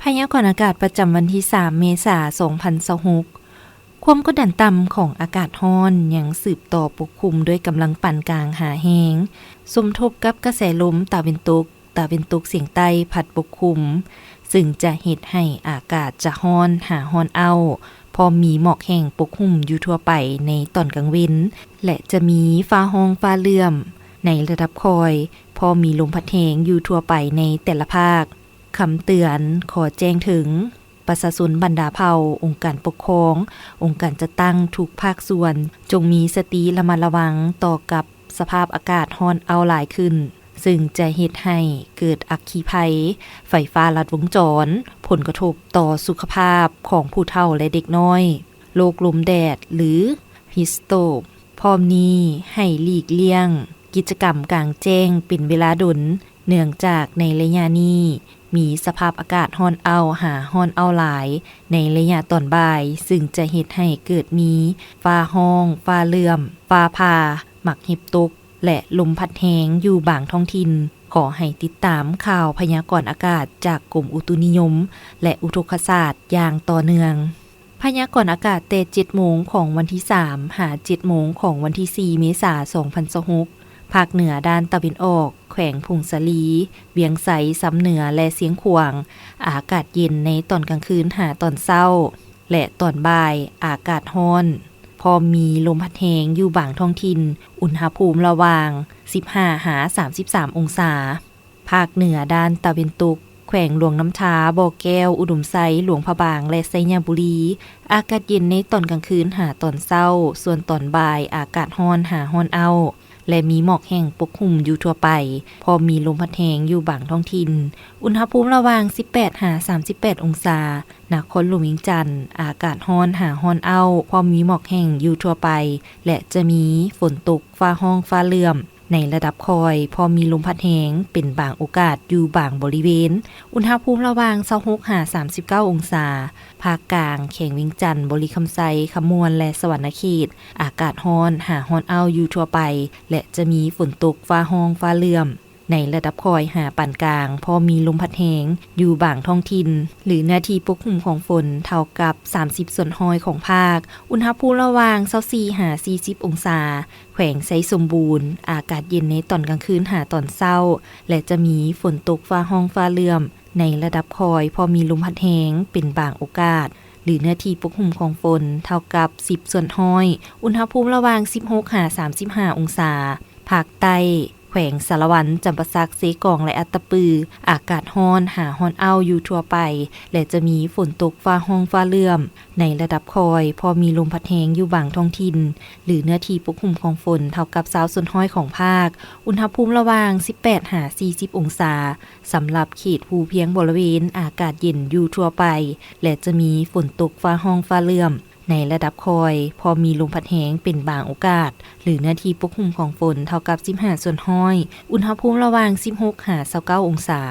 ພະຍາກອນອາກາດປະຈຳວັນທີສາມ ເມສາ ສອງພັນຊາວຫົກ. ຄວາມກົດດັນຕ່ຳຂອງອາກາດຮ້ອນຍັງສືບຕໍ່ປົກຄຸມດ້ວຍກຳລັງປານກາງຫາແຮງ, ສົມທົບກັບກະແສລົມຕາເວັນຕົກ, ຕາເວັນຕົກສຽງໃຕ້ພັດປົກຄຸມ, ຊຶ່ງຈະເຮັດໃຫ້ອາກາດຈະຮ້ອນຫາຮ້ອນອ້າວ, ພ້ອມມີໝອກແຫ້ງປົກຫຸ້ມຢູ່ທົ່ວໄປໃນຕອນກາງເວັນ ແລະ ຈະມີຟ້າຮ້ອງຟ້າເຫຼື້ອມໃນລະດັບຄ່ອຍ, ພ້ອມມີລົມພັດແຮງຢູ່ທົ່ວໄປໃນແຕ່ລະພາກ. ຄຳເຕືອນ, ຂໍແຈ້ງເຖິງປະຊາຊົນບັນດາເຜົ່າ, ອົງການປົກຄອງ, ອົງການຈັດຕັ້ງທຸກພາກສ່ວນ, ຈົ່ງມີສະຕິລະມັດລະວັງຕໍ່ກັບສະພາບອາກາດຮ້ອນອ້າວຫຼາຍຂຶ້ນ, ຊຶ່ງຈະເຮັດໃຫ້ເກີດອັກຄີໄພ, ໄຟຟ້າລັດວົງຈອນ, ຜົນກະທົບຕໍ່ສຸຂະພາບຂອງຜູ້ເຖົ້າ ແລະ ເດັກນ້ອຍ, ໂລກລົມແດດ ຫຼື heat stroke. ພ້ອມນີ້ໃຫ້ຫຼີກລ່ຽງກິດຈະກຳກາງແຈ້ງເປັນເວລາດົນ, ເນື່ອງຈາກໃນໄລຍະນີ້ມີສະພາບອາກາດຮ້ອນອ້າວຫາຮ້ອນອ້າວຫຼາຍໃນໄລຍະຕອນບ່າຍ, ຊຶ່ງຈະເຮັດໃຫ້ເກີດມີຟ້າຮ້ອງ, ຟ້າເຫຼື້ອມ, ຟ້າຜ່າ, ໝາກເຫັບຕົກ ແລະ ລົມພັດແຮງຢູ່ບາງທ້ອງຖິ່ນ. ຂໍໃຫ້ຕິດຕາມຂ່າວພະຍາກອນອາກາດຈາກກົມອຸຕຸນິຍົມ ແລະ ອຸທົກກະສາດຢ່າງຕໍ່ເນື່ອງ. ພະຍາກອນອາກາດແຕ່ເຈັດໂມງຂອງວັນທີສາມ ຫາເຈັດໂມງຂອງວັນທີສີ່ ເມສາ ສອງພັນຊາວຫົກ, ພາກເໜືອດ້ານຕາເວັນອອກ, ແຂວງຜົ້ງສາລີ, ວຽງໄຊ, ຊຳເໜືອ ແລະ ຊຽງຂວາງ, ອາກາດເຢັນໃນຕອນກາງຄືນຫາຕອນເຊົ້າ ແລະ ຕອນບ່າຍ, ອາກາດຮ້ອນ, ພ້ອມມີລົມພັດແຮງຢູ່ບາງທ້ອງຖິ່ນ, ອຸນຫະພູມລະຫວ່າງສິບຫ້າ ຫາ ສາມສິບສາມອົງສາ. ພາກເໜືອດ້ານຕາເວັນຕົກ, ແຂວງຫຼວງນ້ຳທາ, ບໍ່ແກ້ວ, ອຸດົມໄຊ, ຫຼວງພະບາງ ແລະ ໄຊຍະບູລີ, ອາກາດເຢັນໃນຕອນກາງຄືນຫາຕອນເຊົ້າ, ສ່ວນຕອນບ່າຍອາກາດຮ້ອນຫາຮ້ອນອ້າວ ແລະ ມີໝອກແຫ້ງປົກຫຸ້ມຢູ່ທົ່ວໄປ, ພ້ອມມີລົມພັດແຮງຢູ່ບາງທ້ອງຖິ່ນ, ອຸນຫະພູມລະຫວ່າງສິບແປດ ຫາ ສາມສິບແປດອົງສາ. ນະຄອນຫຼວງວຽງຈັນ, ອາກາດຮ້ອນຫາຮ້ອນອ້າວ, ພ້ອມມີໝອກແຫ້ງຢູ່ທົ່ວໄປ ແລະ ຈະມີຝົນຕົກ, ຟ້າຮ້ອງ, ຟ້າເຫຼື້ອມ ໃນລະດັບຄ່ອຍ, ພ້ອມມີລົມພັດແຮງເປັນບາງໂອກາດຢູ່ບາງບໍລິເວນ, ອຸນຫະພູມລະຫວ່າງຊາວຫົກ ຫາ ສາມສິບເກົ້າອົງສາ. ພາກກາງ, ແຂວງວຽງຈັນ, ບໍລິຄຳໄຊ, ຄຳມ່ວນ ແລະ ສະຫວັນນະເຂດ, ອາກາດຮ້ອນຫາຮ້ອນອ້າວຢູ່ທົ່ວໄປ ແລະ ຈະມີຝົນຕົກ, ຟ້າຮ້ອງ, ຟ້າເຫຼື້ອມ ໃນລະດັບຄ່ອຍຫາປານກາງ, ພໍມີລົມພັດແຮງຢູ່ບາງທ້ອງຖິ່ນ ຫຼື ເນື້ອທີ່ປົກຫຸ້ມຂອງຝົນເທົ່າກັບສາມສິບສ່ວນຮ້ອຍຂອງພາກ, ອຸນຫະພູມລະຫວ່າງຊາວສີ່ ຫາ ສີ່ສິບອົງສາ. ແຂວງໄຊສົມບູນ, ອາກາດເຢັນໃນຕອນກາງຄືນຫາຕອນເຊົ້າ ແລະ ຈະມີຝົນຕົກ, ຟ້າຮ້ອງ, ຟ້າເຫຼື້ອມ ໃນລະດັບຄ່ອຍ, ພໍມີລົມພັດແຮງເປັນບາງໂອກາດ ຫຼື ເນື້ອທີ່ປົກຫຸ້ມຂອງຝົນເທົ່າກັບສິບສ່ວນຮ້ອຍ, ອຸນຫະພູມລະຫວ່າງສິບຫົກ ຫາ ສາມສິບຫ້າອົງສາ. ພາກໃຕ້, ແຂວງສາລະວັນ, ຈຳປາສັກ, ເຊກອງ ແລະ ອັດຕະປື, ອາກາດຮ້ອນຫາຮ້ອນອ້າວຢູ່ທົ່ວໄປ ແລະ ຈະມີຝົນຕົກ, ຟ້າຮ້ອງ, ຟ້າເຫຼື້ອມ ໃນລະດັບຄ່ອຍ, ພໍມີລົມພັດແຮງຢູ່ບາງທ້ອງຖິ່ນ ຫຼື ເນື້ອທີ່ປົກຫຸ້ມຂອງຝົນເທົ່າກັບຊາວສ່ວນຮ້ອຍຂອງພາກ, ອຸນຫະພູມລະຫວ່າງສິບແປດ ຫາ ສີ່ສິບອົງສາ. ສຳລັບເຂດພູພຽງບໍລິເວນ, ອາກາດເຢັນຢູ່ທົ່ວໄປ ແລະ ຈະມີຝົນຕົກ, ຟ້າຮ້ອງ, ຟ້າເຫຼື້ອມ ໃນລະດັບຄ່ອຍ, ພໍມີລົມພັດແຮງເປັນບາງໂອກາດ ຫຼື ເນື້ອທີ່ປົກຫຸ້ມຂອງຝົນເທົ່າກັບສິບຫ້າສ່ວນຮ້ອຍ, ອຸນຫະພູມລະຫວ່າງສິບຫົກ ຫາ ຊາວເກົ້າອົງສາ.